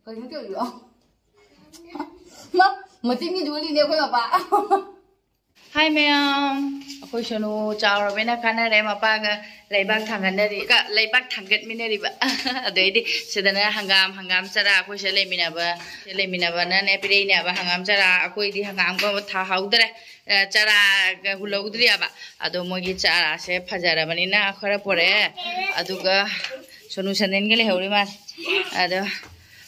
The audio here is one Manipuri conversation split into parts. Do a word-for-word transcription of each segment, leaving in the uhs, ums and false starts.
ꯀꯩꯅꯣ ꯇꯧꯔꯤꯗꯣ? ꯃꯥ, ꯃꯆꯤꯟꯒꯤ ꯖꯣꯂꯤꯅꯦ ꯑꯩꯈꯣꯏ ꯃꯄꯥ꯫ ꯍꯥꯏ ꯃꯌꯥꯝ, ꯑꯩꯈꯣꯏ ꯁꯣꯅꯨ ꯆꯥꯎꯔꯕꯅꯤꯅ ꯀꯥꯟꯅꯔꯦ, ꯃꯄꯥꯒ ꯂꯩꯕꯥꯛ ꯊꯥꯡꯒꯠꯅꯔꯤ, ꯀ-, ꯂꯩꯕꯥꯛ ꯊꯥꯡꯒꯠꯃꯤꯟꯅꯔꯤꯕ꯫ ꯑꯗꯩꯗꯤ ꯁꯤꯗꯅ ꯍꯪꯒꯥꯝ, ꯍꯪꯒꯥꯝ ꯆꯔꯥ, ꯑꯩꯈꯣꯏ ꯁꯤꯗ ꯂꯩꯃꯤꯟꯅꯕ, ꯂꯩꯃꯤꯟꯅꯕꯅꯅꯦ ꯄꯤꯔꯛꯏꯅꯦꯕ ꯍꯪꯒꯥꯝ ꯆꯔꯥ꯫ ꯑꯩꯈꯣꯏꯗꯤ ꯍꯪꯒꯥꯝꯒ ꯊꯥꯍꯧꯗ꯭ꯔꯦ, ꯑ, ꯆꯔꯥꯒ ꯍꯨꯜꯍꯧꯗ꯭ꯔꯤꯑꯕ꯫ ꯑꯗꯣ ꯃꯣꯏꯒꯤ ꯆꯔꯥꯁꯦ ꯐꯖꯔꯕꯅꯤꯅ ꯈꯔ ꯄꯣꯔꯛꯑꯦ, ꯑꯗꯨꯒ ꯁꯣꯅꯨ ꯁꯟꯗꯦꯟꯒ ꯂꯩꯍꯧꯔꯤ ꯃꯥꯜꯂꯦ꯫ ꯑꯗꯣ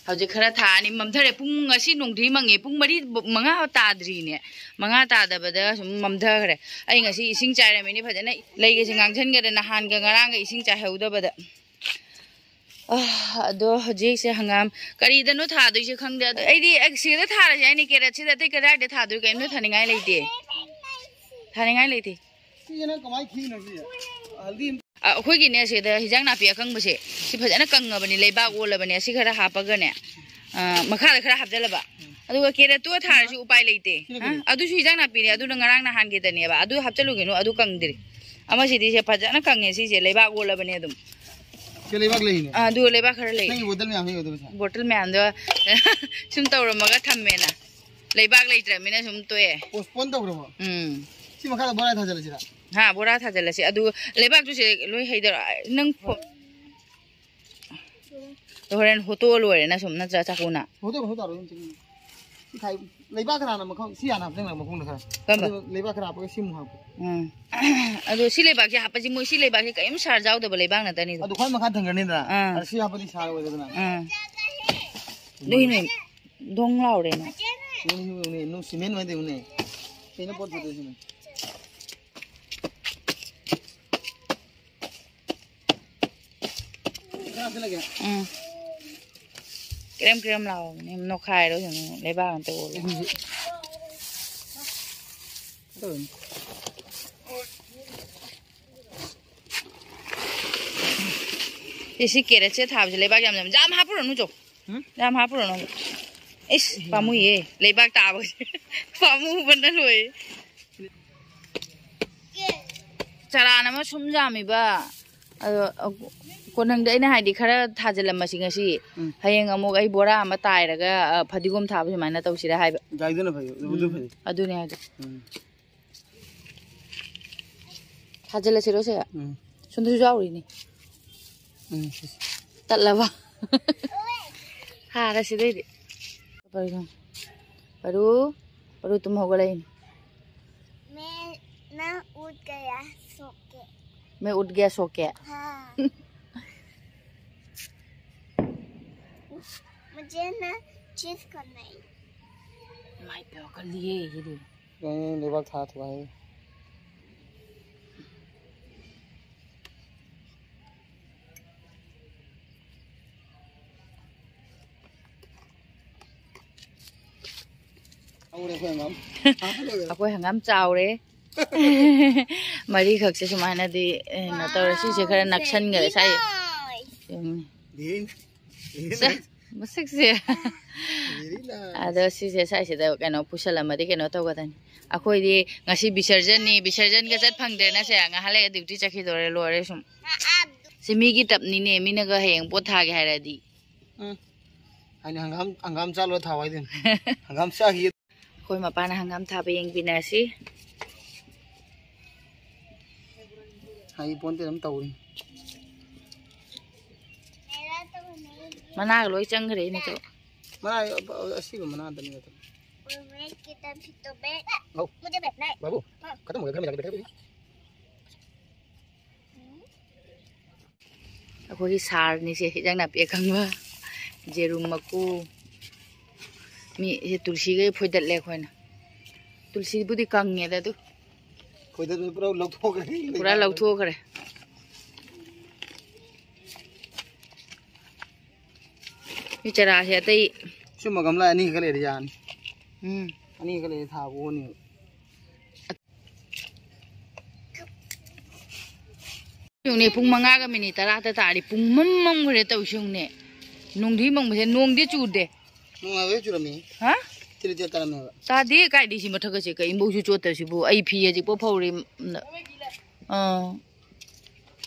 ꯍꯧꯖꯤꯛ ꯈꯔ ꯊꯥꯔꯅꯤ, ꯃꯝꯊꯔꯦ꯫ ꯄꯨꯡ, ꯉꯁꯤ ꯅꯣꯡꯊꯤ ꯃꯪꯉꯦ, ꯄꯨꯡ ꯃꯔꯤ ꯕ-, ꯃꯉꯥ ꯇꯥꯗ꯭ꯔꯤꯅꯦ, ꯃꯉꯥ ꯇꯥꯗꯕꯗ ꯁꯨꯝ ꯃꯝꯊꯈ꯭ꯔꯦ꯫ ꯑꯩ ꯉꯁꯤ ꯏꯁꯤꯡ ꯆꯥꯏꯔꯝꯃꯤꯅꯦ ꯐꯖꯅ, ꯂꯩꯒꯁꯦ ꯉꯥꯡꯁꯤꯟꯈ꯭ꯔꯦ꯫ ꯅꯍꯥꯟꯒ ꯉꯔꯥꯡꯒ ꯏꯁꯤꯡ ꯆꯥꯏꯍꯧꯗꯕꯗ꯫ ꯑꯥ, ꯑꯗꯣ ꯍꯧꯖꯤꯛꯁꯦ ꯍꯪꯒꯥꯝ ꯀꯔꯤꯗꯅꯣ ꯊꯥꯗꯣꯏꯁꯦ ꯈꯪꯗꯦ꯫ ꯑꯗꯣ ꯑꯩꯗꯤ ꯑꯦ, ꯁꯤꯗ ꯊꯥꯔꯁꯦ ꯍꯥꯏꯅꯤ, ꯀꯦꯔꯦꯠꯁꯤꯗ꯫ ꯑꯇꯩ ꯀꯗꯥꯏꯗ ꯊꯥꯗꯣꯏ? ꯀꯔꯤꯝꯇ ꯊꯥꯅꯤꯡꯉꯥꯏ ꯂꯩꯇꯦ, ꯊꯥꯅꯤꯡꯉꯥꯏ ꯂꯩꯇꯦ꯫ ꯁꯤꯁꯦ ꯅꯪ ꯀꯃꯥꯏꯅ ꯈꯤꯛꯏꯅꯣ ꯁꯤꯁꯦ? ꯍꯜꯗꯤ ꯑꯝ- ꯑ, ꯑꯩꯈꯣꯏꯒꯤꯅꯦ, ꯁꯤꯗ ꯍꯤꯟꯖꯥꯡ ꯅꯥꯄꯤ ꯑꯀꯪꯕꯁꯦ, ꯁꯤ ꯐꯖꯅ ꯀꯪꯉꯕꯅꯤ, ꯂꯩꯕꯥꯛ ꯑꯣꯜꯂꯕꯅꯦ꯫ ꯑꯁꯤ ꯈꯔ ꯍꯥꯞꯄꯒꯅꯦ, ꯑ, ꯃꯈꯥꯗ ꯈꯔ ꯍꯥꯞꯆꯜꯂꯕ, ꯑꯗꯨꯒ ꯀꯦꯔꯦꯠꯇꯨꯒ ꯊꯥꯔꯁꯨ ꯎꯄꯥꯏ ꯂꯩꯇꯦ꯫ ꯁꯤꯅ ꯑ, ꯀꯔꯤ? ꯑꯗꯨꯁꯨ ꯍꯤꯟꯖꯥꯡ ꯅꯥꯄꯤꯅꯦ, ꯑꯗꯨꯅ ꯉꯔꯥꯡ ꯅꯍꯥꯟꯒꯤꯗꯅꯦꯕ꯫ ꯑꯗꯨ ꯍꯥꯞꯆꯜꯂꯨꯒꯤꯅꯣ, ꯑꯗꯨ ꯀꯪꯗ꯭ꯔꯤ꯫ ꯑꯃꯁꯤꯗꯤ ꯁꯦ ꯐꯖꯅ ꯀꯪꯉꯦ, ꯁꯤꯁꯦ ꯂꯩꯕꯥꯛ ꯑꯣꯜꯂꯕꯅꯦ ꯑꯗꯨꯝ꯫ ꯁꯤ ꯂꯩꯕꯥꯛ ꯂꯩꯅꯦ꯫ ꯑ, ꯑꯗꯨ ꯂꯩꯕꯥꯛ ꯈꯔ ꯂꯩ꯫ ꯅꯪꯒꯤ ꯕꯣꯇꯜ ꯃꯌꯥꯝ ꯍꯩꯕꯗꯣ ꯄꯩꯁꯥ? ꯕꯣꯇꯜ ꯃꯌꯥꯝꯗꯣ ꯁꯨꯝ ꯇꯧꯔꯝꯃꯒ ꯊꯝꯃꯦꯅ꯫ ꯂꯩꯕꯥꯛ ꯂꯩꯇ꯭ꯔꯕꯅꯤꯅ ꯁꯨꯝ ꯇꯣꯛꯑꯦ꯫ ꯄꯣꯁꯄꯣꯟ ꯇꯧꯈ꯭ꯔꯕꯣ? ꯎꯝ꯫ ꯁꯤ ꯃꯈꯥꯗ ꯕꯣꯔꯥ ꯊꯥꯖꯤꯜꯂꯁꯤꯔꯥ? ꯍꯥ, ꯕꯣꯔꯥ ꯊꯥꯖꯤꯜꯂꯁꯤ꯫ ꯑꯗꯨ ꯂꯩꯕꯥꯛꯇꯨꯁꯦ ꯂꯣꯏ ꯍꯩꯗꯔ-, ꯅꯪ ꯐꯣ-, ꯍꯣꯔꯦꯟ ꯍꯣꯠꯇꯣꯛꯑ ꯂꯣꯏꯔꯦ ꯅ ꯁꯨꯝ, ꯅꯠꯇ꯭ꯔꯥ ꯆꯥꯀꯨꯅ? ꯍꯣꯠꯇꯣꯛꯑ ꯍꯣꯠꯇꯣꯛꯑꯔꯣꯏ ꯌꯨꯝ ꯆꯠꯅꯤꯡꯉꯦ꯫ ꯁꯤ ꯈꯥꯏ-, ꯂꯩꯕꯥꯛ ꯈꯔ ꯍꯥꯟꯅ ꯃꯈꯣꯡ-, ꯁꯤ ꯍꯥꯟꯅ ꯍꯥꯞꯆꯤꯟꯈ꯭ꯔ ꯃꯈꯣꯡꯗ ꯈꯔ꯫ ꯀꯔꯝꯕ? ꯑꯗꯨ ꯂꯩꯕꯥꯛ ꯈꯔ ꯍꯥꯞꯄꯒ ꯁꯤ ꯑꯃꯨꯛ ꯍꯥꯞꯄꯣ꯫ ꯎꯝ꯫ ꯑꯗꯣ ꯁꯤ ꯂꯩꯕꯥꯛꯁꯦ ꯍꯥꯞꯄꯁꯤ, ꯃꯣꯏ ꯁꯤ ꯂꯩꯕꯥꯛꯁꯦ ꯀꯔꯤꯝ ꯁꯥꯔ ꯌꯥꯎꯗꯕ ꯂꯩꯕꯥꯛ ꯉꯥꯛꯇꯅꯤꯗ꯫ ꯑꯗꯨ ꯈ꯭ꯋꯥꯏ ꯃꯈꯥ ꯊꯪꯒꯅꯤꯗꯅ꯫ ꯑꯥ꯫ ꯑꯗ ꯁꯤ ꯍꯥꯞꯄꯗꯤ ꯁꯥꯔ ꯑꯣꯏꯔꯦꯗꯅ꯫ ꯑꯥ꯫ ꯑꯗꯨꯒꯤꯅꯦ ꯗꯣꯡ ꯂꯥꯎꯔꯦꯅ꯫ ꯅꯨꯡ, ꯅꯨꯡ, ꯅꯨꯡ ꯁꯤꯃꯦꯟ ꯑꯣꯏꯅ ꯇꯧꯅꯦ꯫ ꯀꯩꯅꯣ ꯄꯣꯠ ꯐꯨꯠꯇꯣꯏꯁꯤꯅ? ꯎꯝ꯫ ꯀ꯭ꯔꯦꯝ ꯀ꯭ꯔꯦꯝ ꯂꯥꯎꯕꯅꯦ, ꯅꯣꯛꯈꯥꯏꯔꯣ ꯁꯨꯝ, ꯂꯩꯕꯥꯛ ꯑꯝꯇ ꯑꯣꯜꯂꯣ꯫ ꯁꯤ, ꯁꯤ ꯀꯦꯔꯦꯠꯁꯦ ꯊꯥꯕꯁꯦ ꯂꯩꯕꯥꯛ ꯌꯥꯝ ꯌꯥꯝ, ꯌꯥꯝ ꯍꯥꯞꯄꯨꯔꯅꯨ ꯆꯣ꯫ ꯎꯝ? ꯌꯥꯝ ꯍꯥꯞꯄꯨꯔꯅꯨ꯫ ꯏꯁ, ꯄꯥꯝꯃꯨꯏꯌꯦ꯫ ꯂꯩꯕꯥꯛ ꯇꯥꯕꯁꯦ꯫ ꯄꯥꯝꯃꯨꯕꯅ ꯂꯣꯏꯔꯦ꯫ ꯆꯔꯥꯟ ꯑꯃ ꯁꯨꯝ ꯌꯥꯝꯃꯤꯕ꯫ ꯑꯗꯣ, ꯑ, ꯀꯣꯟꯅꯪꯗ ꯑꯩꯅ ꯍꯥꯏꯗꯤ ꯈꯔ ꯊꯥꯖꯤꯜꯂꯝꯃꯁꯤ ꯉꯁꯤ꯫ ꯎꯝ꯫ ꯍꯌꯦꯡ ꯑꯃꯨꯛ ꯑꯩ ꯕꯣꯔꯥ ꯑꯃ ꯇꯥꯏꯔꯒ, ꯑ, ꯐꯗꯤꯒꯣꯝ ꯊꯥꯕ ꯁꯨꯃꯥꯏꯅ ꯇꯧꯁꯤꯔꯥ ꯍꯥꯏꯕ꯫ ꯌꯥꯏꯗꯨꯅ ꯐꯩ, ꯑꯗꯨ, ꯑꯗꯨ ꯎꯝ, ꯐꯩ꯫ ꯑꯗꯨꯅꯦ ꯍꯥꯏꯗꯣ꯫ ꯎꯝ꯫ ꯊꯥꯖꯤꯜꯂꯁꯤꯔꯣ ꯁꯦ? ꯎꯝ꯫ ꯁꯣꯝꯗꯁꯨ ꯌꯥꯎꯔꯤꯅꯦ꯫ ꯎꯝ, ꯁꯤ, ꯁꯤ꯫ ꯇꯠꯂꯕ? ꯍꯥꯔ ꯁꯤꯗꯩꯗꯤ꯫ ꯄꯔꯨ, ꯄꯔꯨ ꯇꯨꯝ ꯍꯧꯒꯠꯂꯛꯏꯅꯦ꯫ मैं ना उठ गया सो के। मैं उठ गया सो के। हाँ। मुझे ना चीज करना है। माय गॉड, कर लिए ये दे। ꯂꯩꯕꯥꯛ ꯊꯥ ꯊꯨꯒꯥꯏ꯫ ꯍꯧꯔꯦ ꯑꯩꯈꯣꯏ ꯍꯪꯒꯥꯝ꯫ ꯑꯩꯈꯣꯏ ꯍꯪꯒꯥꯝ ꯆꯥꯎꯔꯦ꯫ ꯃꯔꯤꯈꯛꯁꯦ ꯁꯨꯃꯥꯏꯅꯗꯤ, ꯑꯦ, ꯀꯩꯅꯣ ꯇꯧꯔꯦ꯫ ꯁꯤꯁꯦ ꯈꯔ ꯅꯛꯁꯟꯈꯔꯦ ꯁꯥꯏ꯫ ꯌꯦꯡꯉꯨꯅꯦ꯫ ꯁꯦ, ꯃꯁꯛꯁꯦ꯫ ꯑꯗꯣ ꯁꯤꯁꯦ ꯁ꯭ꯋꯥꯏꯁꯤꯗ ꯀꯩꯅꯣ ꯄꯨꯁꯜꯂꯝꯃꯗꯤ ꯀꯩꯅꯣ ꯇꯧꯒꯗꯅꯤ꯫ ꯑꯩꯈꯣꯏꯗꯤ ꯉꯁꯤ ꯕꯤꯁꯔꯖꯟꯅꯤ, ꯕꯤꯁꯔꯖꯟꯒ ꯆꯠ ꯐꯪꯗ꯭ꯔꯦꯅ ꯁꯦ, ꯉꯥꯏꯍꯥꯛ ꯂꯩꯔ ꯗ꯭ꯌꯨꯇꯤ ꯆꯠꯈꯤꯗꯣꯔꯦ, ꯂꯣꯏꯔꯦ ꯁꯨꯝ꯫ ꯁꯤ ꯃꯤꯒꯤ ꯇꯞꯅꯤꯅꯦ, ꯃꯤꯅꯒ ꯍꯌꯦꯡ ꯄꯣꯠ ꯊꯥꯒꯦ ꯍꯥꯏꯔꯗꯤ꯫ ꯎꯝ꯫ ꯍꯥꯏꯅꯤ ꯍꯪꯒꯥꯝ, ꯍꯪꯒꯥꯝ ꯆꯥꯂꯣ ꯊꯥꯎ ꯍꯥꯏꯗꯣꯏꯅꯤ꯫ ꯍꯪꯒꯥꯝ ꯆꯥꯈꯤ꯫ ꯑꯩꯈꯣꯏ ꯃꯄꯥꯅ ꯍꯪꯒꯥꯝ ꯊꯥꯕ ꯌꯦꯡꯕꯤꯅꯁꯤ꯫ ꯍꯥꯏ ꯄꯣꯟꯇꯦ ꯑꯗꯨꯝ ꯇꯧꯔꯤ꯫ ꯃꯅꯥꯒ ꯂꯣꯏ ꯆꯪꯈ꯭ꯔꯦ ꯏꯅꯦꯆꯧ꯫ ꯃꯅꯥ ꯑꯁꯤꯕ ꯃꯅꯥ ꯑꯝꯇꯅꯤ ꯑꯗꯣ꯫ ꯂꯧ꯫ ꯕꯥꯕꯨ, ꯈꯇꯪ ꯑꯣꯏꯒ ꯈꯔ ꯃꯦꯜꯂꯛꯀꯦ, ꯈꯔ ꯃꯦꯜꯂꯛꯀꯦ꯫ ꯑꯩꯈꯣꯏꯒꯤ ꯁꯥꯔꯅꯤꯁꯦ, ꯍꯤꯟꯖꯥꯡ ꯅꯥꯄꯤ ꯑꯀꯪꯕ, ꯌꯦꯔꯨꯝ ꯃꯀꯨ꯫ ꯃꯤ ꯁꯤ ꯇꯨꯜꯁꯤꯒꯩ ꯐꯣꯏꯗꯠꯂꯦ ꯑꯩꯈꯣꯏꯅ꯫ ꯇꯨꯜꯁꯤꯕꯨꯗꯤ ꯀꯪꯉꯦꯗ ꯑꯗꯨ꯫ ꯐꯣꯏꯗꯠꯄ ꯄꯨꯔꯥ ꯂꯧꯊꯣꯛꯈ꯭ꯔꯦ꯫ ꯄꯨꯔꯥ ꯂꯧꯊꯣꯛꯈ꯭ꯔꯦ꯫ ꯃꯤ ꯆꯔꯥꯁꯦ ꯑꯇꯩ ꯁꯨꯝꯕ ꯒꯝꯂꯥ ꯑꯅꯤ ꯈꯛ ꯂꯩꯔꯗꯤ ꯌꯥꯔꯅꯤ꯫ ꯎꯝ꯫ ꯑꯅꯤ ꯈꯛ ꯂꯩꯔꯗꯤ ꯊꯥꯕ ꯑꯣꯅꯦꯕ꯫ ꯌꯦꯡꯉꯨꯅꯦ, ꯄꯨꯡ ꯃꯉꯥꯒ ꯃꯤꯅꯤꯠ ꯇꯔꯥꯇ ꯇꯥꯔꯗꯤ ꯄꯨꯡ ꯃꯝ ꯃꯝꯈ꯭ꯔꯦ ꯇꯧꯔꯤꯁꯤ ꯌꯦꯡꯉꯨꯅꯦ꯫ ꯅꯣꯡꯗꯤ ꯃꯪꯕꯁꯦ, ꯅꯣꯡꯗꯤ ꯆꯨꯗꯦ꯫ ꯅꯣꯡ ꯉꯥꯏꯍꯥꯛ ꯆꯨꯔꯝꯃꯤ꯫ ꯍꯥ? ꯊꯤꯂꯤ ꯊꯤꯂꯤ ꯇꯥꯔꯝꯃꯦꯕ꯫ ꯇꯥꯗꯦ, ꯀꯥꯏꯗꯩ ꯁꯤ ꯃꯊꯛꯀꯁꯦ ꯀꯩꯝꯕꯧꯁꯨ ꯆꯣꯠꯇꯕꯁꯤꯕꯨ꯫ ꯑꯩ ꯐꯤ ꯍꯧꯖꯤꯛꯐꯥꯎ ꯐꯧꯔꯤ꯫ ꯑꯥ꯫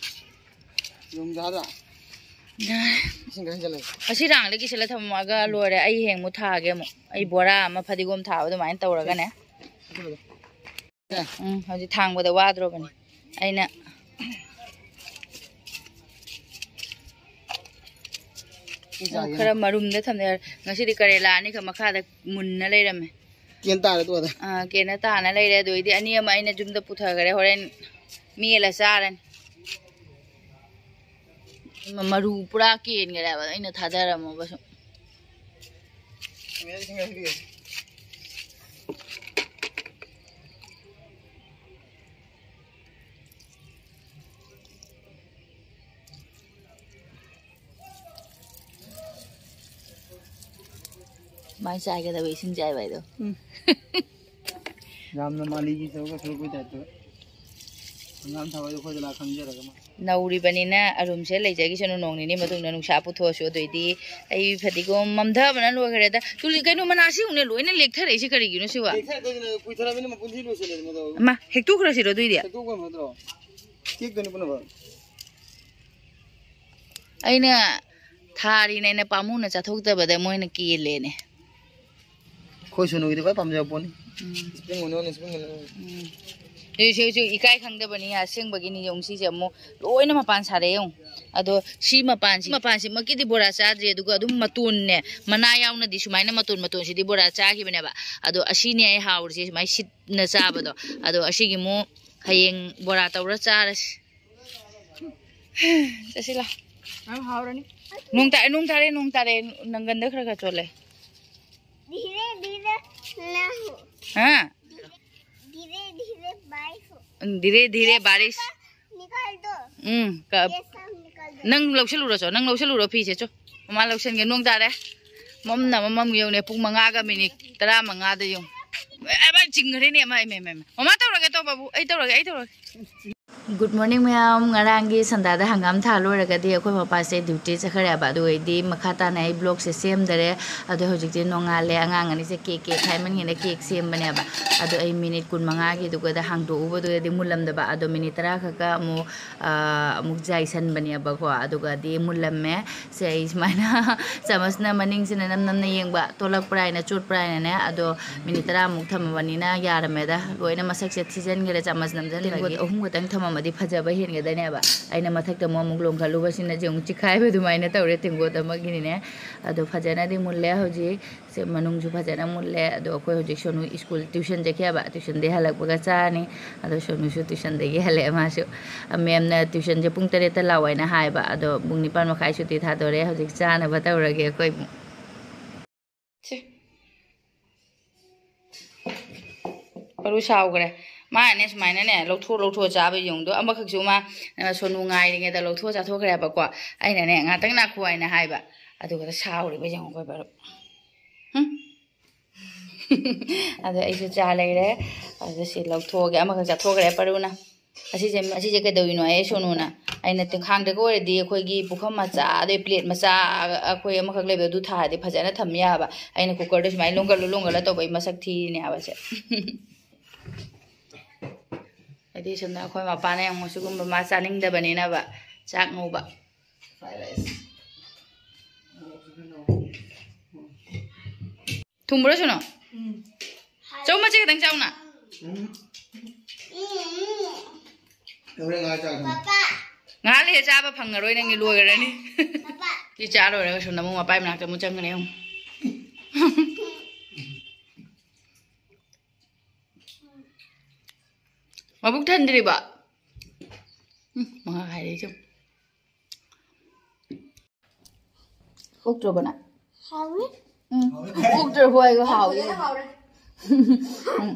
ꯅꯣꯡ ꯇꯥꯗ꯭ꯔꯥ? ꯏꯁꯤꯡ ꯈꯔ ꯍꯩꯖꯤꯜꯂꯒꯦ꯫ ꯑꯁꯤ ꯔꯥꯡꯂ ꯀꯤꯁꯤꯜꯂ ꯊꯝꯃꯒ ꯂꯣꯏꯔꯦ꯫ ꯑꯩ ꯍꯌꯦꯡ ꯑꯃꯨꯛ ꯊꯥꯒꯦ ꯑꯃꯨꯛ꯫ ꯑꯩ ꯕꯣꯔꯥ ꯑꯃ ꯐꯗꯤꯒꯣꯝ ꯊꯥꯕ ꯑꯗꯨꯃꯥꯏꯅ ꯇꯧꯔꯒꯅꯦ꯫ ꯑꯗꯨꯒ ꯎꯝ, ꯍꯧꯖꯤꯛ ꯊꯥꯡꯕꯗ ꯋꯥꯗ꯭ꯔꯣꯕꯅꯤ꯫ ꯑꯩꯅ ꯏꯁꯤꯡ ꯆꯥꯒꯦꯅ꯫ ꯈꯔ ꯃꯔꯨꯝꯗ ꯊꯝꯖꯔꯦ꯫ ꯉꯁꯤꯗꯤ ꯀꯔꯦꯂꯥ ꯑꯅꯤꯈꯛ ꯃꯈꯥꯗ ꯃꯨꯟꯅ ꯂꯩꯔꯝꯃꯦ꯫ ꯀꯦꯟ ꯇꯥꯔꯦ ꯇꯣꯛꯑꯗ꯫ ꯑꯥ, ꯀꯦꯟꯅ ꯇꯥꯅ ꯂꯩꯔꯦ꯫ ꯑꯗꯨꯏꯗꯤ ꯑꯅꯤ ꯑꯃ ꯑꯩꯅ ꯌꯨꯝꯗ ꯄꯨꯊꯈꯔꯦ꯫ ꯍꯣꯔꯦꯟ ꯃꯦꯠꯂ ꯆꯥꯔꯅꯤ꯫ ꯃ-, ꯃꯔꯨ ꯄꯨꯔꯥ ꯀꯦꯟꯈꯔꯦꯕ ꯑꯩꯅ ꯊꯥꯗꯔꯝꯃꯕ ꯁꯨꯝ꯫ ꯃꯥꯏ ꯆꯥꯏꯒꯗꯕ ꯏꯁꯤꯡ ꯆꯥꯏꯕ ꯍꯥꯏꯗꯣ꯫ ꯎꯝ꯫ ꯌꯥꯝꯅ ꯃꯥꯂꯤꯒꯤ ꯇꯧꯔꯒ ꯊꯣꯛꯂꯛꯄꯩ ꯇꯥꯏꯞꯇ꯫ ꯍꯪꯒꯥꯝ ꯊꯥꯕꯗꯣ ꯑꯩꯈꯣꯏꯗ ꯂꯥꯛ ꯈꯪꯖꯔꯒ ꯃꯥ꯫ ꯅꯧꯔꯤꯕꯅꯤꯅ ꯑꯔꯨꯝꯁꯦ ꯂꯩꯖꯈꯤꯁꯅꯨ, ꯅꯣꯡ ꯅꯤꯅꯤ ꯃꯇꯨꯡꯗ ꯅꯨꯡꯁꯥ ꯄꯨꯊꯣꯛꯑꯁꯨ꯫ ꯑꯗꯨꯏꯗꯤ ꯑꯩ ꯐꯗꯤꯒꯣꯝ ꯃꯝꯊꯕꯅ ꯂꯣꯏꯈ꯭ꯔꯦꯗ꯫ ꯇꯨꯂꯤ-, ꯀꯩꯅꯣ, ꯃꯅꯥꯁꯤ ꯎꯅꯦ ꯂꯣꯏꯅ ꯂꯦꯛꯊꯔꯛꯏꯁꯦ ꯀꯔꯤꯒꯤꯅꯣ ꯁꯤꯕ? ꯂꯦꯛꯊꯔꯛꯇꯣꯏꯅꯦ, ꯀꯨꯏꯊꯔꯃꯤꯅ ꯃꯄꯨꯟꯁꯤ ꯂꯣꯏꯁꯤꯜꯂꯦꯗꯅ ꯑꯗꯣ꯫ ꯑꯃ, ꯍꯦꯛꯇꯣꯛꯈ꯭ꯔꯁꯤꯔꯣ ꯑꯗꯨꯏꯗꯤ? ꯍꯦꯛꯇꯣꯛꯄ ꯐꯠꯇ꯭ꯔꯣ? ꯇꯦꯛꯇꯣꯏꯅꯤ ꯄꯨꯝꯅꯃꯛ꯫ ꯑꯩꯅ ꯊꯥꯔꯤꯅꯦꯅ ꯄꯥꯝꯃꯨꯅ ꯆꯥꯊꯣꯛꯇꯕꯗ ꯃꯣꯏꯅ ꯀꯦꯜꯂꯦꯅꯦ꯫ ꯑꯩꯈꯣꯏ ꯁꯣꯅꯨꯒꯤꯗꯤ ꯈ꯭ꯋꯥꯏ ꯄꯥꯝꯖꯕ ꯄꯣꯠꯅꯤ꯫ ꯎꯝ꯫ Spring onion, spring onion꯫ ꯎꯝ꯫ ꯁꯤ, ꯁꯤ, ꯁꯤ ꯏꯀꯥꯏ ꯈꯪꯗꯕꯅꯤ, ꯑꯁꯦꯡꯕꯒꯤꯅꯤ꯫ ꯌꯦꯡꯉꯨ, ꯁꯤꯁꯦ ꯑꯃꯨꯛ ꯂꯣꯏꯅ ꯃꯄꯥꯟ ꯁꯥꯔꯛꯑꯦ ꯌꯦꯡꯉꯨ꯫ ꯑꯗꯣ ꯁꯤ ꯃꯄꯥꯟꯁꯤ, ꯃꯄꯥꯟꯁꯤꯃꯛꯀꯤꯗꯤ ꯕꯣꯔꯥ ꯆꯥꯗ꯭ꯔꯤ, ꯑꯗꯨꯒ ꯑꯗꯨꯝ ꯃꯇꯣꯟꯅꯦ, ꯃꯅꯥ ꯌꯥꯎꯅꯗꯤ ꯁꯨꯃꯥꯏꯅ ꯃꯇꯣꯟ ꯃꯇꯣꯟꯁꯤꯗꯤ ꯕꯣꯔꯥ ꯆꯥꯈꯤꯕꯅꯦꯕ꯫ ꯑꯗꯣ ꯑꯁꯤꯅꯦ ꯑꯩ ꯍꯥꯎꯔꯤꯁꯦ, ꯁꯨꯃꯥꯏꯅ ꯁꯤꯠꯅ ꯆꯥꯕꯗꯣ꯫ ꯑꯗꯣ ꯑꯁꯤꯒꯤ ꯑꯃꯨꯛ ꯍꯌꯦꯡ ꯕꯣꯔꯥ ꯇꯧꯔ ꯆꯥꯔꯁꯤ꯫ ꯆꯠꯁꯤ ꯂꯥꯎ꯫ ꯌꯥꯝ ꯍꯥꯎꯔꯅꯤ꯫ ꯅꯣꯡ ꯇꯥꯔꯦ, ꯅꯣꯡ ꯇꯥꯔꯦ, ꯅꯣꯡ ꯇꯥꯔꯦ꯫ ꯅꯪꯒꯟꯗ ꯈꯔ ꯈꯔ ꯆꯣꯠꯂꯦ꯫ धीरे धीरे ना हो। हाँ। धीरे धीरे बारिश हो। धीरे धीरे बारिश। निकाल दो। ꯎꯝ, ꯀ-, ये सब निकाल दो। ꯅꯪ ꯂꯧꯁꯜꯂꯨꯔꯣ, ꯆꯣ, ꯅꯪ ꯂꯧꯁꯜꯂꯨꯔꯣ ꯐꯤꯁꯦ, ꯆꯣ꯫ ꯃꯃꯥ ꯂꯧꯁꯟꯒꯦ, ꯅꯣꯡ ꯇꯥꯔꯦ꯫ ꯃꯝꯅ ꯃꯃꯝ ꯌꯦꯡꯉꯨꯅꯦ, ꯄꯨꯡ ꯃꯉꯥꯒ ꯃꯤꯅꯤꯠ ꯇꯔꯥꯃꯉꯥꯗ ꯌꯦꯡꯉꯨ꯫ ꯑꯦ, ꯑꯃ ꯆꯤꯡꯈ꯭ꯔꯦꯅꯦ, ꯑꯃ, ꯏꯃꯥ, ꯏꯃꯥ, ꯏꯃꯥ꯫ ꯃꯃꯥ ꯇꯧꯔꯒꯦ ꯇꯧ, ꯕꯥꯕꯨ, ꯑꯩ ꯇꯧꯔꯒꯦ, ꯑꯩ ꯇꯧꯔꯒꯦ꯫ Good morning ꯃꯌꯥꯝ꯫ ꯉꯔꯥꯡꯒꯤ ꯁꯟꯗꯥꯗ ꯍꯪꯒꯥꯝ ꯊꯥ ꯂꯣꯏꯔꯒꯗꯤ ꯑꯩꯈꯣꯏ ꯃꯄꯥꯁꯦ ꯗ꯭ꯌꯨꯇꯤ ꯆꯠꯈ꯭ꯔꯦꯕ꯫ ꯑꯗꯨꯒꯩꯗꯤ ꯃꯈꯥ ꯇꯥꯅ ꯑꯩ ꯕ꯭ꯂꯣꯒꯁꯦ ꯁꯦꯝꯗꯔꯦ꯫ ꯑꯗꯣ ꯍꯧꯖꯤꯛꯇꯤ ꯅꯣꯡꯉꯥꯜꯂꯦ꯫ ꯑꯉꯥꯡ ꯑꯅꯤꯁꯦ ꯀꯦꯛ ꯀꯦꯛ ꯍꯥꯏꯃꯟꯒꯤꯅ ꯀꯦꯛ ꯁꯦꯝꯕꯅꯦꯕ꯫ ꯑꯗꯣ ꯑꯩ ꯃꯤꯅꯤꯠ ꯀꯨꯟꯃꯉꯥꯒꯤꯗꯨꯒꯗ ꯍꯥꯡꯗꯣꯛꯎꯕꯗꯨꯗꯗꯤ ꯃꯨꯜꯂꯝꯗꯕ꯫ ꯑꯗꯣ ꯃꯤꯅꯤꯠ ꯇꯔꯥ ꯈꯛꯀ ꯑꯃꯨꯛ, ꯑ, ꯑꯃꯨꯛ ꯌꯥꯏꯁꯟꯕꯅꯦꯕꯀꯣ꯫ ꯑꯗꯨꯒꯗꯤ ꯃꯨꯜꯂꯝꯃꯦ꯫ ꯁꯦ ꯑꯩ ꯁꯨꯃꯥꯏꯅ ꯆꯥꯃꯁꯅ ꯃꯅꯤꯡꯁꯤꯅ ꯅꯝ ꯅꯝꯅ ꯌꯦꯡꯕ, ꯇꯣꯂꯛꯄ꯭ꯔꯥ ꯍꯥꯏꯅ ꯆꯣꯠꯄ꯭ꯔꯥ ꯍꯥꯏꯅꯅꯦ꯫ ꯑꯗꯣ ꯃꯤꯅꯤꯠ ꯇꯔꯥꯃꯨꯛ ꯊꯝꯃꯕꯅꯤꯅ ꯌꯥꯔꯝꯃꯦꯗ꯫ ꯂꯣꯏꯅ ꯃꯁꯛꯁꯦ ꯊꯤꯖꯤꯟꯈ꯭ꯔꯦ ꯆꯥꯃꯁ ꯅꯝꯖꯟꯕꯒꯤ꯫ ꯇꯦꯡꯀꯣꯠ ꯑꯍꯨꯝ ꯈꯛꯇꯪ ꯊꯝꯃꯝꯃꯗꯤ ꯐꯖꯕ ꯍꯦꯟꯒꯗꯅꯦꯕ꯫ ꯑꯩꯅ ꯃꯊꯛꯇ ꯑꯃꯨꯛ, ꯑꯃꯨꯛ ꯂꯣꯡꯈꯠꯂꯨꯕꯁꯤꯅ ꯁꯤ ꯑꯃꯨꯛ ꯆꯤꯛꯈꯥꯏꯕ ꯑꯗꯨꯃꯥꯏꯅ ꯇꯧꯔꯦ ꯇꯦꯡꯀꯣꯠ ꯑꯃꯒꯤꯅꯤꯅꯦ꯫ ꯑꯗꯣ ꯐꯖꯅꯗꯤ ꯃꯨꯜꯂꯦ ꯍꯧꯖꯤꯛ꯫ ꯁꯦ ꯃꯅꯨꯡꯁꯨ ꯐꯖꯅ ꯃꯨꯜꯂꯦ꯫ ꯑꯗꯣ ꯑꯩꯈꯣꯏ ꯍꯧꯖꯤꯛ ꯁꯣꯅꯨ ꯁ꯭ꯀꯨꯜ ꯇ꯭ꯌꯨꯁꯟ ꯆꯠꯈꯤꯑꯕ꯫ ꯇ꯭ꯌꯨꯁꯟꯗꯒꯤ ꯍꯜꯂꯛꯄꯒ ꯆꯥꯔꯅꯤ꯫ ꯑꯗꯣ ꯁꯣꯅꯨꯁꯨ ꯇ꯭ꯌꯨꯁꯟꯗꯒꯤ ꯍꯜꯂꯛꯑꯦ ꯃꯥꯁꯨ꯫ ꯃꯦꯝꯅ ꯇ꯭ꯌꯨꯁꯟꯁꯦ ꯄꯨꯡ ꯇꯔꯦꯠꯇ ꯂꯥꯛꯑꯣ ꯍꯥꯏꯅ ꯍꯥꯏꯕ꯫ ꯑꯗꯣ ꯄꯨꯡ ꯅꯤꯄꯥꯟ ꯃꯈꯥꯏ ꯁꯨꯇꯤ ꯊꯥꯗꯣꯔꯦ꯫ ꯍꯧꯖꯤꯛ ꯆꯥꯅꯕ ꯇꯧꯔꯒꯦ ꯑꯩꯈꯣꯏ꯫ ꯁꯦ꯫ ꯄꯔꯨ ꯁꯥꯎꯈ꯭ꯔꯦ꯫ ꯃꯥꯅꯦ ꯁꯨꯃꯥꯏꯅꯅꯦ ꯂꯧꯊꯣꯛ ꯂꯧꯊꯣꯛꯑ ꯆꯥꯕ ꯌꯦꯡꯉꯨꯗꯣ꯫ ꯑꯃꯈꯛꯁꯨ ꯃꯥ, ꯑ, ꯁꯣꯅꯨ ꯉꯥꯏꯔꯤꯉꯩꯗ ꯂꯧꯊꯣꯛꯑ ꯆꯥꯊꯣꯛꯈ꯭ꯔꯦꯕꯀꯣ꯫ ꯑꯩꯅꯅꯦ ꯉꯥꯛꯇꯪ ꯅꯥꯈꯣ ꯍꯥꯏꯅ ꯍꯥꯏꯕ꯫ ꯑꯗꯨꯒ ꯁꯥꯎꯔꯤꯕ ꯌꯦꯡꯉꯨ ꯑꯩꯈꯣꯏ ꯄꯔꯨ꯫ ꯍꯨꯝ? ꯑꯗꯣ ꯑꯩꯁꯨ ꯆꯥ ꯂꯩꯔꯦ꯫ ꯑꯗꯣ ꯁꯤ ꯂꯧꯊꯣꯛꯑꯒꯦ꯫ ꯑꯃꯈꯛ ꯆꯥꯊꯣꯛꯈ꯭ꯔꯦ ꯄꯔꯨꯅ꯫ ꯑꯁꯤꯁꯦ, ꯑꯁꯤꯁꯦ ꯀꯩꯗꯧꯔꯤꯅꯣ ꯍꯥꯏꯌꯦ ꯁꯣꯅꯨꯅ꯫ ꯑꯩꯅ ꯇꯤꯡꯈꯥꯡꯗꯒ ꯑꯣꯏꯔꯗꯤ ꯑꯩꯈꯣꯏꯒꯤ ꯄꯨꯈꯝ ꯃꯆꯥ, ꯑꯗꯩ ꯄ꯭ꯂꯦꯠ ꯃꯆꯥ ꯑꯩꯈꯣꯏ ꯑꯃꯈꯛ ꯂꯩꯕꯗꯣ ꯑꯗꯨ ꯊꯥꯔꯗꯤ ꯐꯖꯅ ꯊꯝ ꯌꯥꯕ꯫ ꯑꯩꯅ ꯀꯨꯀꯔꯗ ꯁꯨꯃꯥꯏꯅ ꯂꯣꯡꯒꯠꯂꯨ ꯂꯣꯡꯒꯠꯂ ꯇꯧꯕꯩ ꯃꯁꯛ ꯊꯤꯔꯤꯅꯦ ꯍꯥꯏꯕꯁꯦ꯫ ꯑꯗꯩ ꯁꯣꯝꯗ ꯑꯩꯈꯣꯏ ꯃꯄꯥꯅ ꯑꯃꯨꯛ ꯁꯤꯒꯨꯝꯕ ꯃꯥ ꯆꯥꯅꯤꯡꯗꯕꯅꯤꯅꯕ ꯆꯥꯛ ꯉꯧꯕ꯫ ꯊꯨꯝꯕ꯭ꯔꯣ ꯁꯣꯅꯨ? ꯆꯧ ꯃꯆꯦ ꯈꯤꯇꯪ ꯆꯥꯎꯅ꯫ ꯎꯝ꯫ ꯍꯣꯔꯦꯟ ꯉꯥ ꯆꯥꯒꯦ꯫ ꯉꯥꯏꯍꯥꯛ ꯂꯩꯔ ꯆꯥꯕ ꯐꯪꯉꯔꯣꯏ, ꯅꯪꯒꯤ ꯂꯣꯏꯈ꯭ꯔꯅꯤ꯫ ꯁꯤ ꯆꯥ ꯂꯣꯏꯔꯒ ꯁꯣꯝꯗ ꯑꯃꯨꯛ ꯃꯄꯥꯏ ꯃꯅꯥꯛꯇ ꯑꯃꯨꯛ ꯆꯪꯒꯅꯤ ꯑꯃꯨꯛ꯫ ꯃꯕꯨꯛ ꯊꯟꯗ꯭ꯔꯤꯕ? ꯎꯝ, ꯃꯉꯥ ꯍꯥꯏꯔꯛꯏꯁꯦ꯫ ꯑꯣꯛꯇ꯭ꯔꯕꯣ ꯅꯪ? ꯍꯥꯎꯋꯤ꯫ ꯎꯝ꯫ ꯑꯣꯛꯇ꯭ꯔꯕꯣ ꯍꯥꯏꯒ ꯍꯥꯎꯋꯤ꯫ ꯐꯖꯅ ꯍꯥꯎꯔꯦ꯫ ꯎꯝ꯫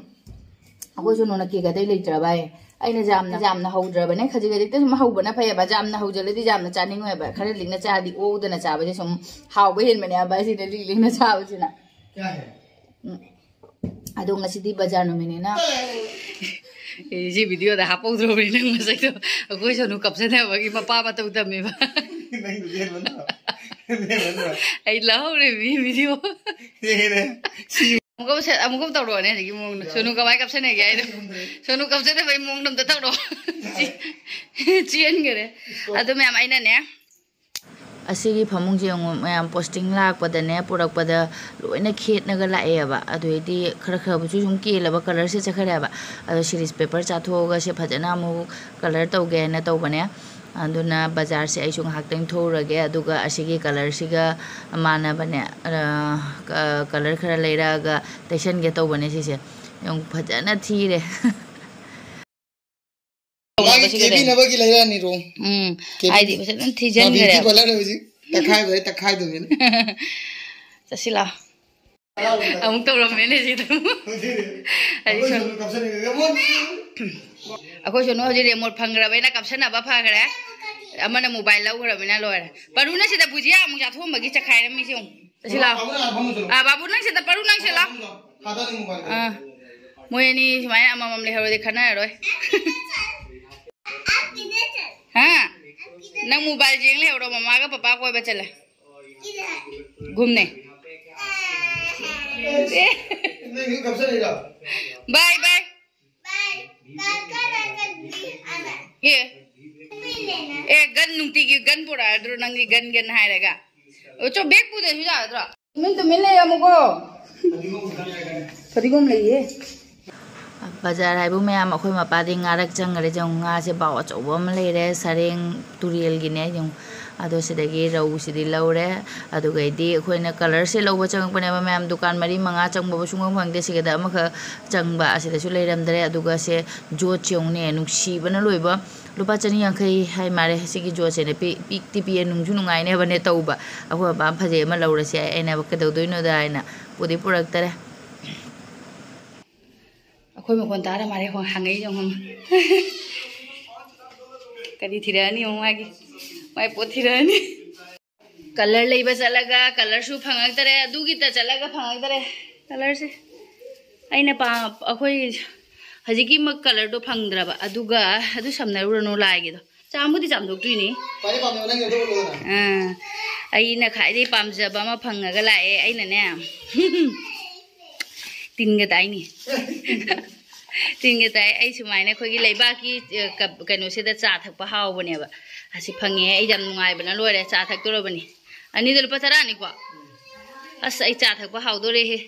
ꯑꯩꯈꯣꯏꯁꯨ ꯅꯣꯅ ꯀꯦꯛ ꯑꯇꯩ ꯂꯩꯇ꯭ꯔꯕ ꯍꯥꯏ꯫ ꯑꯩꯅ ꯌꯥꯝꯅ, ꯌꯥꯝꯅ ꯍꯧꯗ꯭ꯔꯕꯅꯦ꯫ ꯈꯖꯤꯛ ꯈꯖꯤꯛꯇ ꯁꯨꯝ ꯍꯧꯕꯅ ꯐꯩꯌꯦꯕ꯫ ꯌꯥꯝꯅ ꯍꯧꯖꯤꯜꯂꯗꯤ ꯌꯥꯝꯅ ꯆꯥꯅꯤꯡꯉꯣꯏꯕ꯫ ꯈꯔ ꯂꯤꯛꯅ ꯆꯥꯔꯗꯤ ꯑꯣꯗꯅ ꯆꯥꯕꯁꯦ ꯁꯨꯝ ꯍꯥꯎꯕ ꯍꯦꯟꯕꯅꯦꯕ꯫ ꯑꯁꯤꯅ ꯂꯤꯛ ꯂꯤꯛꯅ ꯆꯥꯕꯁꯤꯅ꯫ ꯎꯝ꯫ ꯑꯗꯣ ꯉꯁꯤꯗꯤ ꯕꯖꯥꯔ ꯅꯨꯃꯤꯠꯅꯤꯅ ꯑꯦ, ꯁꯤ ꯚꯤꯗꯤꯑꯣꯗ ꯍꯥꯞꯄꯧꯗ꯭ꯔꯕꯅꯤ ꯅꯪ ꯃꯁꯛꯇꯣ꯫ ꯑꯩꯈꯣꯏ ꯁꯣꯅꯨ ꯀꯞꯆꯅꯕꯒꯤ ꯃꯄꯥ ꯃꯇꯧ ꯇꯝꯃꯦꯕ꯫ ꯅꯪꯗꯨꯗꯤ ꯍꯦꯟꯃꯟꯗ꯭ꯔꯣ? ꯍꯦꯟꯃꯟꯗ꯭ꯔꯣ? ꯑꯩ ꯂꯧꯍꯧꯔꯦ ꯃꯤ ꯚꯤꯗꯤꯑꯣ꯫ ꯍꯦꯔꯦ꯫ ꯁꯤ ꯑꯃꯨꯛꯀ ꯁꯦ-, ꯑꯃꯨꯛꯀ ꯇꯧꯔꯛꯑꯣꯅꯦ ꯍꯧꯖꯤꯛꯀꯤ ꯃꯑꯣꯡꯗꯣ꯫ ꯁꯣꯅꯨ ꯀꯃꯥꯏꯅ ꯀꯞꯁꯟꯅꯒꯦ ꯍꯥꯏꯗꯣ꯫ ꯁꯣꯅꯨ ꯀꯞꯆꯅꯕꯒꯤ ꯃꯑꯣꯡꯗꯣ ꯑꯝꯇ ꯇꯧꯔꯛꯑꯣ꯫ ꯆꯦ-, ꯆꯦꯟꯈꯔꯦ꯫ ꯑꯗꯨ ꯃꯌꯥꯝ ꯑꯩꯅꯅꯦ, ꯑꯁꯤꯒꯤ ꯐꯃꯨꯡꯁꯦ ꯌꯦꯡꯉꯨ ꯃꯌꯥꯝ, ꯄꯣꯁꯇꯤꯡ ꯂꯥꯛꯄꯗꯅꯦ, ꯄꯨꯔꯛꯄꯗ ꯂꯣꯏꯅ ꯈꯦꯠꯅꯒ ꯂꯥꯛꯑꯦꯕ꯫ ꯑꯗꯨꯗꯩꯗꯤ ꯈꯔ ꯈꯔꯕꯨꯁꯨ ꯁꯨꯝ ꯀꯦꯜꯂꯕ, ꯀꯂꯔꯁꯦ ꯆꯠꯈ꯭ꯔꯦꯕ꯫ ꯑꯗꯣ ꯁꯤꯔꯤꯁ ꯄꯦꯄꯔ ꯆꯥꯊꯣꯛꯑꯒ ꯁꯦ ꯐꯖꯅ ꯑꯃꯨꯛ ꯀꯂꯔ ꯇꯧꯒꯦ ꯍꯥꯏꯅ ꯇꯧꯕꯅꯦ꯫ ꯑꯗꯨꯅ ꯕꯖꯥꯔꯁꯦ ꯑꯩꯁꯨ ꯉꯥꯏꯍꯥꯛꯇꯪ ꯊꯣꯛꯎꯔꯒꯦ, ꯑꯗꯨꯒ ꯑꯁꯤꯒꯤ ꯀꯂꯔꯁꯤꯒ ꯃꯥꯟꯅꯕꯅꯦ, ꯑ, ꯀ-, ꯀꯂꯔ ꯈꯔ ꯂꯩꯔꯛꯑꯒ ꯇꯩꯁꯟꯒꯦ ꯇꯧꯕꯅꯦ ꯁꯤꯁꯦ꯫ ꯌꯦꯡꯉꯨ, ꯐꯖꯅ ꯊꯤꯔꯦ꯫ ꯃꯥꯒꯤ ꯀꯦꯕꯤꯅꯕꯒꯤ ꯂꯩꯔꯛꯑꯅꯤ ꯔꯣ꯫ ꯎꯝ, ꯀꯦꯕꯤ-, ꯍꯥꯏꯗꯤ ꯐꯖꯅ ꯊꯤꯖꯤꯟꯈ꯭ꯔꯦ꯫ ꯃꯥ ꯕ꯭ꯌꯨꯇꯤ ꯄꯥꯔꯂꯔ ꯍꯧꯖꯤꯛ ꯇꯛꯈꯥꯏꯕꯗꯩ ꯇꯛꯈꯥꯏꯗꯣꯏꯅꯦ꯫ ꯆꯠꯁꯤ ꯂꯥꯛꯑꯣ꯫ ꯑꯃꯨꯛ ꯇꯧꯔꯝꯃꯦꯅꯦ ꯁꯤꯗ꯫ ꯍꯥꯏꯗꯤ ꯑꯩꯈꯣꯏ ꯁꯣꯝ-, ꯁꯣꯝꯗ ꯀꯥꯞꯁꯟꯅꯤꯡꯉꯦ꯫ ꯑꯃꯣꯟ-, ꯑꯩꯈꯣꯏ ꯁꯣꯅꯨ ꯍꯧꯖꯤꯛ ꯔꯦꯃꯣꯠ ꯐꯪꯈ꯭ꯔꯕꯅꯤꯅ ꯀꯥꯞꯁꯟꯅꯕ ꯐꯈ꯭ꯔꯦ꯫ ꯑꯃꯅ ꯃꯣꯕꯥꯏꯜ ꯂꯧꯈ꯭ꯔꯕꯅꯤꯅ ꯂꯣꯏꯔꯦ꯫ ꯄꯥꯔꯨꯅ ꯁꯤꯗ ꯕꯨꯖꯤꯌꯥ ꯑꯃꯨꯛ ꯆꯥꯊꯣꯛꯑꯝꯕꯒꯤ ꯆꯈꯥꯏꯔꯝꯃꯤꯁꯦ ꯌꯦꯡꯉꯨ꯫ ꯆꯠꯁꯤ ꯂꯥꯛꯑꯣ꯫ ꯑꯃꯅ ꯑꯥ ꯐꯝꯃꯨ ꯆꯠꯂꯣ꯫ ꯑꯥ, ꯕꯥꯕꯨ ꯅꯪ ꯁꯤꯗ, ꯄꯥꯔꯨ ꯅꯪ ꯁꯤꯗ ꯂꯥꯛꯑꯣ꯫ ꯐꯝꯃꯨ ꯆꯠꯂꯣ꯫ Father mobile. ꯑꯥ, ꯃꯣꯏ ꯑꯅꯤ ꯁꯨꯃꯥꯏꯅ ꯑꯃꯃꯝ ꯂꯩꯍꯧꯔꯗꯤ ꯈꯟꯅꯔꯔꯣꯏ꯫ ꯍꯥ? ꯅꯪ ꯃꯣꯕꯥꯏꯜ ꯌꯦꯡ ꯂꯩꯍꯧꯔꯣ, ꯃꯃꯥꯒ ꯄꯄꯥ ꯀꯣꯏꯕ ꯆꯠꯂꯦ꯫ ꯒꯨꯝꯅꯦ꯫ ꯅꯪ ꯀꯞꯆꯔꯤꯔꯣ? ꯕꯥꯏ ꯕꯥꯏ꯫ ꯑꯦ꯫ ꯑꯦ, ꯒꯟ ꯅꯨꯡꯇꯤꯒꯤ ꯒꯟ ꯄꯨꯔꯛꯑꯗ꯭ꯔꯣ ꯅꯪꯗꯤ ꯒꯟ ꯒꯟ ꯍꯥꯏꯔꯒ? ꯑꯣ, ꯆꯣ, ꯕꯦꯛ ꯄꯨꯗ꯭ꯔꯁꯨ ꯌꯥꯒꯗ꯭ꯔꯣ? ꯇꯨꯃꯤꯟ ꯇꯨꯃꯤꯟ ꯂꯩꯔꯝꯃꯨꯀꯣ꯫ ꯐꯗꯤꯒꯣꯝ ꯂꯩꯌꯦ꯫ ꯕꯖꯥꯔ ꯍꯥꯏꯕꯨ ꯃꯌꯥꯝ, ꯑꯩꯈꯣꯏ ꯃꯄꯥꯗꯤ ꯉꯥꯔꯛ ꯆꯪꯈ꯭ꯔꯦ꯫ ꯌꯦꯡꯉꯨ, ꯉꯥꯁꯦ ꯕꯥꯎ ꯑꯆꯧꯕ ꯑꯃ ꯂꯩꯔꯦ, ꯁꯔꯦꯡ ꯇꯨꯔꯦꯜꯒꯤꯅꯦ꯫ ꯌꯦꯡꯉꯨ, ꯑꯗꯣ ꯁꯤꯗꯒꯤ ꯔꯧꯁꯤꯗꯤ ꯂꯧꯔꯦ꯫ ꯑꯗꯨꯒꯩꯗꯤ ꯑꯩꯈꯣꯏꯅ ꯀꯂꯔꯁꯦ ꯂꯧꯕ ꯆꯪꯉꯛꯄꯅꯦꯕ ꯃꯌꯥꯝ, ꯗꯨꯀꯥꯟ ꯃꯔꯤ ꯃꯉꯥ ꯆꯪꯕꯕꯨ ꯁꯨꯡꯐꯪ ꯐꯪꯗꯦ꯫ ꯁꯤꯒꯗ ꯑꯃꯈꯛ ꯆꯪꯕ, ꯑꯁꯤꯗꯁꯨ ꯂꯩꯔꯝꯗ꯭ꯔꯦ꯫ ꯑꯗꯨꯒ ꯁꯦ ꯖꯣꯠꯁꯦ ꯌꯦꯡꯉꯨꯅꯦ, ꯅꯨꯡꯁꯤꯕꯅ ꯂꯣꯏꯕ꯫ ꯂꯨꯄꯥ ꯆꯅꯤ ꯌꯥꯡꯈꯩ ꯍꯥꯏ ꯃꯥꯜꯂꯦ꯫ ꯁꯤꯒꯤ ꯖꯣꯠꯁꯦꯅꯦ ꯄꯤ-, ꯄꯤꯛꯇꯤ ꯄꯤꯛꯑꯦ, ꯅꯨꯡꯁꯨ ꯅꯨꯡꯉꯥꯏꯅꯦꯕꯅꯦ ꯇꯧꯕ꯫ ꯑꯩꯈꯣꯏ ꯃꯄꯥꯅ ꯐꯖꯩ ꯑꯃ ꯂꯧꯔꯁꯦ ꯍꯥꯏ꯫ ꯑꯩꯅ ꯀꯩꯗꯧꯗꯣꯏꯅꯣꯗ ꯍꯥꯏꯅ ꯄꯨꯗꯤ ꯄꯨꯔꯛꯇꯔꯦ꯫ ꯑꯩꯈꯣꯏ ꯃꯈꯣꯟ ꯇꯥꯔ ꯃꯥꯜꯂꯦ ꯍꯣ-, ꯍꯪꯉꯛꯏꯁꯦ ꯌꯦꯡꯉꯣ꯫ ꯀꯔꯤ ꯊꯤꯔꯛꯑꯅꯤ ꯌꯦꯡꯉꯣ ꯃꯥꯒꯤ꯫ ꯃꯥꯏ ꯄꯣꯠ ꯊꯤꯔꯛꯑꯅꯤ꯫ ꯀꯂꯔ ꯂꯩꯕ ꯆꯠꯂꯒ ꯀꯂꯔꯁꯨ ꯐꯪꯉꯛꯇꯔꯦ, ꯑꯗꯨꯒꯤꯇ ꯆꯠꯂꯒ ꯐꯪꯉꯛꯇꯔꯦ ꯀꯂꯔꯁꯦ꯫ ꯑꯩꯅ ꯄꯥꯝ-, ꯑꯩꯈꯣꯏ ꯍꯧꯖꯤꯛꯀꯤ ꯃ ꯀꯂꯔꯗꯣ ꯐꯪꯗ꯭ꯔꯕ, ꯑꯗꯨꯒ ꯑꯗꯨ ꯁꯝꯅꯔꯨꯔꯅꯨ ꯂꯥꯏꯒꯤꯗꯣ꯫ ꯆꯥꯝꯕꯨꯗꯤ ꯆꯥꯝꯊꯣꯛꯇꯣꯏꯅꯤ꯫ ꯑꯥ, ꯑꯩꯅ ꯈ꯭ꯋꯥꯏꯗꯒꯤ ꯄꯥꯝꯖꯕ ꯑꯃ ꯐꯪꯉꯒ ꯂꯥꯛꯑꯦ꯫ ꯑꯩꯅꯅꯦ, ꯇꯤꯟꯒ ꯇꯥꯏꯅꯤ꯫ ꯇꯤꯟꯒ ꯇꯥꯏ꯫ ꯑꯩ ꯁꯨꯃꯥꯏꯅ ꯑꯩꯈꯣꯏꯒꯤ ꯂꯩꯕꯥꯛꯀꯤ, ꯑ, ꯀꯞ-, ꯀꯩꯅꯣꯁꯤꯗ ꯆꯥ ꯊꯛꯄ ꯍꯥꯎꯕꯅꯦꯕ꯫ ꯑꯁꯤ ꯐꯪꯉꯦ꯫ ꯑꯩ ꯌꯥꯝ ꯅꯨꯡꯉꯥꯏꯕꯅ ꯂꯣꯏꯔꯦ꯫ ꯆꯥ ꯊꯛꯇꯣꯔꯕꯅꯤ꯫ ꯑꯅꯤꯗ ꯂꯨꯄꯥ ꯇꯔꯥꯅꯤꯀꯣ꯫ ꯑꯁ, ꯑꯩ ꯆꯥ ꯊꯛꯄ ꯍꯥꯎꯗꯣꯔꯦꯍꯦ꯫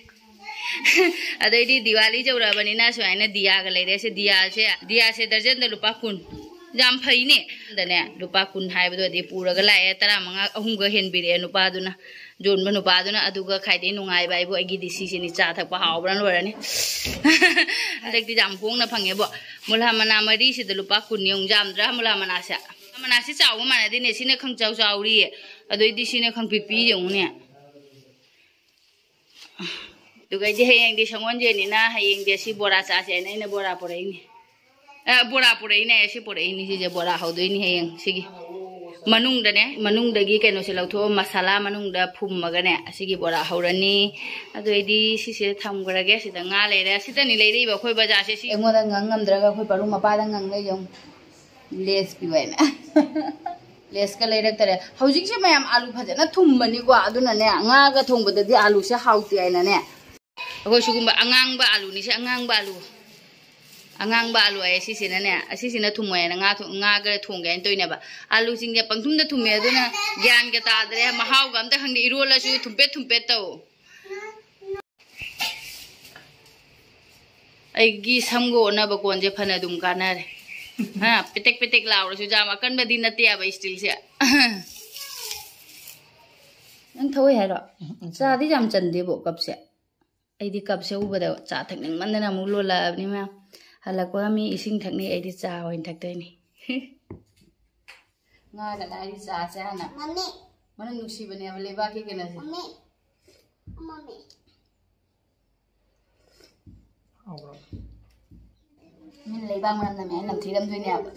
ꯑꯗꯩꯗꯤ ꯗꯤꯋꯥꯂꯤ ꯌꯧꯔꯛꯑꯕꯅꯤꯅ ꯁꯨꯃꯥꯏꯅ ꯗꯤꯌꯥꯒ ꯂꯩꯔꯦ꯫ ꯁꯤ ꯗꯤꯌꯥꯁꯦ, ꯗꯤꯌꯥꯁꯦ ꯗꯔꯖꯟꯗ ꯂꯨꯄꯥ ꯀꯨꯟ꯫ ꯌꯥꯝ ꯐꯩꯅꯦ꯫ ꯑꯗꯅꯦ, ꯂꯨꯄꯥ ꯀꯨꯟ ꯍꯥꯏꯕꯗꯨꯗꯤ ꯄꯨꯔꯒ ꯂꯥꯛꯑꯦ, ꯇꯔꯥꯃꯉꯥ ꯑꯍꯨꯝꯒ ꯍꯦꯟꯕꯤꯔꯛꯑꯦ ꯅꯨꯄꯥꯗꯨꯅ, ꯌꯣꯟꯕ ꯅꯨꯄꯥꯗꯨꯅ꯫ ꯑꯗꯨꯒ ꯈ꯭ꯋꯥꯏꯗꯒꯤ ꯅꯨꯡꯉꯥꯏꯕ ꯍꯥꯏꯕꯨ ꯑꯩꯒꯤꯗꯤ ꯁꯤꯁꯤꯅꯤ, ꯆꯥ ꯊꯛꯄ ꯍꯥꯎꯕꯅ ꯂꯣꯏꯔꯅꯤ꯫ ꯍꯟꯗꯛꯇꯤ ꯌꯥꯝ ꯍꯣꯡꯅ ꯐꯪꯉꯦꯕꯣ꯫ ꯃꯨꯂꯥ ꯃꯅꯥ ꯃꯔꯤꯁꯤꯗ ꯂꯨꯄꯥ ꯀꯨꯟ꯫ ꯌꯦꯡꯉꯨ, ꯌꯥꯝꯗ꯭ꯔꯥ ꯃꯨꯂꯥ ꯃꯅꯥꯁꯦ? ꯃꯅꯥꯁꯤ ꯆꯥꯎꯕ ꯃꯥꯟꯅꯗꯦꯅꯦ꯫ ꯁꯤꯅ ꯈꯪꯆꯥꯎ ꯆꯥꯎꯔꯤꯌꯦ, ꯑꯗꯩꯗꯤ ꯁꯤꯅ ꯈꯪꯄꯤꯛ ꯄꯤꯛꯏ ꯌꯦꯡꯉꯨꯅꯦ꯫ ꯑꯗꯨꯒꯩꯗꯤ ꯍꯌꯦꯡꯗꯤ ꯁꯪꯒꯣꯟꯁꯦꯟꯅꯤꯅ ꯍꯌꯦꯡꯗꯤ ꯑꯁꯤ ꯕꯣꯔꯥ ꯆꯥꯁꯦ ꯍꯥꯏꯅ ꯑꯩꯅ ꯕꯣꯔꯥ ꯄꯨꯔꯛꯏꯅꯦ꯫ ꯑ, ꯕꯣꯔꯥ ꯄꯨꯔꯛꯏꯅꯦ, ꯑꯁꯤ ꯄꯨꯔꯛꯏꯅꯦ, ꯁꯤꯁꯦ ꯕꯣꯔꯥ ꯍꯧꯗꯣꯏꯅꯤ ꯍꯌꯦꯡ꯫ ꯁꯤꯒꯤ ꯃꯅꯨꯡꯗꯅꯦ, ꯃꯅꯨꯡꯗꯒꯤ ꯀꯩꯅꯣꯁꯦ ꯂꯧꯊꯣꯛꯑ ꯃꯁꯥꯂꯥ ꯃꯅꯨꯡꯗ ꯐꯨꯝꯃꯒꯅꯦ, ꯑꯁꯤꯒꯤ ꯕꯣꯔꯥ ꯍꯧꯔꯅꯤ꯫ ꯑꯗꯨ ꯑꯩꯗꯤ ꯁꯤꯁꯦ ꯊꯝꯈ꯭ꯔꯒꯦ꯫ ꯁꯤꯗ ꯉꯥ ꯂꯩꯔꯦ꯫ ꯁꯤꯗꯅꯤ ꯂꯩꯔꯛꯏꯕ ꯑꯩꯈꯣꯏ ꯕꯖꯥꯔꯁꯦ꯫ ꯁꯤ ꯑꯩꯉꯣꯟꯗ ꯉꯪ ꯉꯝꯗ꯭ꯔꯒ ꯑꯩꯈꯣꯏ ꯄꯔꯨꯝ ꯃꯄꯥꯗ ꯉꯪ ꯂꯩ ꯌꯦꯡꯉꯨ꯫ ꯂꯦꯁ ꯄꯤꯌꯨ ꯍꯥꯏꯅ꯫ ꯂꯦꯁꯀ ꯂꯩꯔꯛꯇꯔꯦ꯫ ꯍꯧꯖꯤꯛꯁꯦ ꯃꯌꯥꯝ ꯑꯥꯂꯨ ꯐꯖꯅ ꯊꯨꯝꯕꯅꯤꯀꯣ, ꯑꯗꯨꯅꯅꯦ ꯉꯥꯒ ꯊꯣꯡꯕꯗꯗꯤ ꯑꯥꯂꯨꯁꯦ ꯍꯥꯎꯇꯦ ꯍꯥꯏꯅꯅꯦ꯫ ꯑꯩꯈꯣꯏ ꯁꯤꯒꯨꯝꯕ ꯑꯉꯥꯡꯕ ꯑꯥꯂꯨꯅꯤꯁꯦ, ꯑꯉꯥꯡꯕ ꯑꯥꯂꯨ꯫ ꯑꯉꯥꯡꯕ ꯑꯥꯂꯨ ꯍꯥꯏꯌꯦ ꯁꯤꯁꯤꯅꯅꯦ, ꯑꯁꯤꯁꯤꯅ ꯊꯨꯝꯃꯣꯏ ꯍꯥꯏꯅ ꯉꯥ ꯊꯣꯡ-, ꯉꯥꯒ ꯊꯣꯡꯒꯦ ꯍꯥꯏꯅ ꯇꯧꯔꯤꯅꯦꯕ꯫ ꯑꯥꯂꯨꯁꯤꯡꯁꯦ ꯄꯪꯊꯨꯝꯗ ꯊꯨꯝꯃꯦ, ꯑꯗꯨꯅ ꯒ꯭ꯌꯥꯟꯒ ꯇꯥꯗ꯭ꯔꯦ, ꯃꯍꯥꯎꯒ ꯑꯝꯇ ꯈꯪꯗꯦ꯫ ꯏꯔꯣꯜꯂꯁꯨ ꯊꯨꯝꯄꯦꯠ ꯊꯨꯝꯄꯦꯠ ꯇꯧ꯫ ꯑꯩꯒꯤ ꯁꯝꯒ ꯑꯣꯟꯅꯕ ꯀꯣꯟꯁꯦ ꯐꯅ ꯑꯗꯨꯝ ꯀꯥꯟꯅꯔꯦ꯫ ꯍꯥ, ꯄꯦꯇꯦꯛ ꯄꯦꯇꯦꯛ ꯂꯥꯎꯔꯁꯨ ꯌꯥꯝ ꯑꯀꯟꯕꯗꯤ ꯅꯠꯇꯦꯕ ꯏꯁꯇꯤꯜꯁꯦ꯫ ꯅꯪ ꯊꯧꯋꯦ ꯍꯥꯏꯔꯣ? ꯎꯝ, ꯎꯝ꯫ ꯆꯥꯗꯤ ꯌꯥꯝ ꯆꯟꯗꯦꯕꯣ ꯀꯞꯁꯦ꯫ ꯑꯩꯗꯤ ꯀꯞꯁꯦ ꯎꯕꯗ ꯆꯥ ꯊꯛꯅꯤꯡꯃꯟꯗꯅ ꯑꯃꯨꯛ ꯂꯣꯜꯂꯛꯑꯕꯅꯤ ꯃꯌꯥꯝ꯫ ꯍꯜꯂꯛꯄꯒ ꯃꯤ ꯏꯁꯤꯡ ꯊꯛꯅꯩ, ꯑꯩꯗꯤ ꯆꯥ ꯑꯣꯏꯅ ꯊꯛꯇꯣꯏꯅꯤ꯫ ꯉꯥꯒ ꯂꯥꯏꯔꯤ ꯆꯥꯁꯦ ꯍꯥꯟꯅ꯫ ꯃꯃꯤ꯫ ꯃꯅꯝ ꯅꯨꯡꯁꯤꯕꯅꯦꯕ ꯂꯩꯕꯥꯛꯀꯤ ꯀꯩꯅꯣꯁꯦ꯫ ꯃꯃꯤ꯫ ꯃꯃꯤ꯫ ꯍꯥꯎꯕ꯭ꯔꯣ? ꯃꯤꯅ ꯂꯩꯕꯥꯛ ꯃꯅꯝ ꯅꯝꯃꯦ ꯍꯥꯏꯅ ꯅꯝꯊꯤꯔꯝꯗꯣꯏꯅꯦꯕ꯫